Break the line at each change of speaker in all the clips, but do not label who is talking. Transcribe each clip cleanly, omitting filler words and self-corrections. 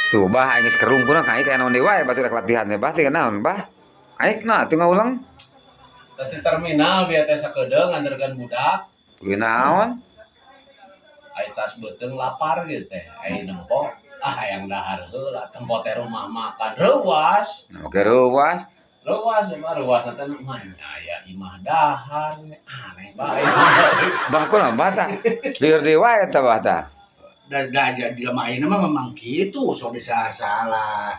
Tuh, Bah, aing geus kerung kurang kaik aya naon deui wae batur rek latihan teh, Bah, teh naon, Bah? Aik na teu ngaulang.
Terus di terminal biar teh sakedeung nganterkeun budak.
Tuluy naon?
Ai tas beuteung lapar gitu teh. Ai nempo ah hayang dahar heula, tempo teh rumah makan reuas.
Nah, oke reuas.
Reuas mah reuas teh mah aya imah dahar, aneh bae.
Bah, kunaon, Bah, tah? Lieur deui wae eta, Bah, tah.
Da jelema ayeuna mah memang gitu, sok disalah-salah.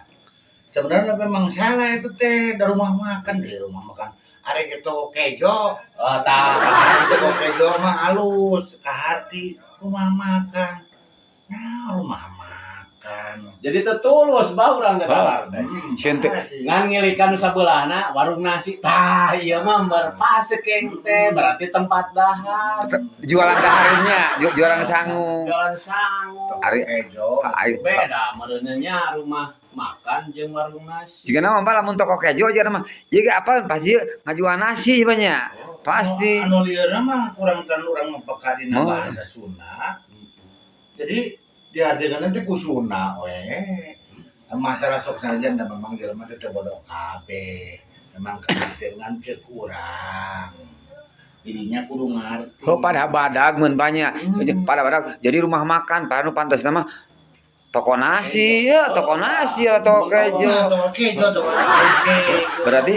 Sebenarnya memang salah itu teh dari rumah makan, dari rumah makan. Ari gitu kejo,
Oh, tah.
itu toko kejo mah halus, kaharti rumah makan. Nah, rumah makan.
Jadi teu tulus bah urang teh dahar teh.
Sieun teh.
Pasti.
Ngan ngilikan nu sabelahna warung nasi. Tah, ieu mah berpasekeng teh, berarti tempat dahar.
Jualan daharnya, jualan sangu.
Jualan sangu.
Toko
Ari
kejo.
Ari
Beda meureunnya rumah makan jeung warung nasi.
Jika nama mah lamun toko kejo aja mah. Ieu ge apa pasti ngajual nasi banyak. Pasti.
Anu lieurna mah kurang kan urang mah peka dina
Oh.
bahasa Sunda. Jadi diartikan teh ku Sunda we. Masalah sok sanajan da memang jelema teh teu bodoh kabeh. Memang kaharteungan ceuk urang. Dirinya kudu ngarti.
Oh, pada badag mun banyak. Pada badag jadi rumah makan, pada nu pantas nama toko nasi ya, toko nasi atau toko kejo.
Nah, toko kejo, toko kejo.
Berarti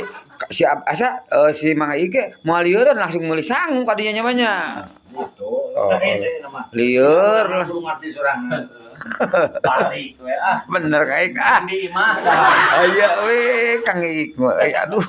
si asa si Mang Ike moal lieureun langsung meuli sangu ka dinya nya banyak.
Gitu.
Oh,
Tah hese nama.
Lieur lah.
Kudu ngarti sorangan.
Balik we ah.
Bener kayak ah.
Di imah dahar.
Aya we Kang Ik mah euy, aduh.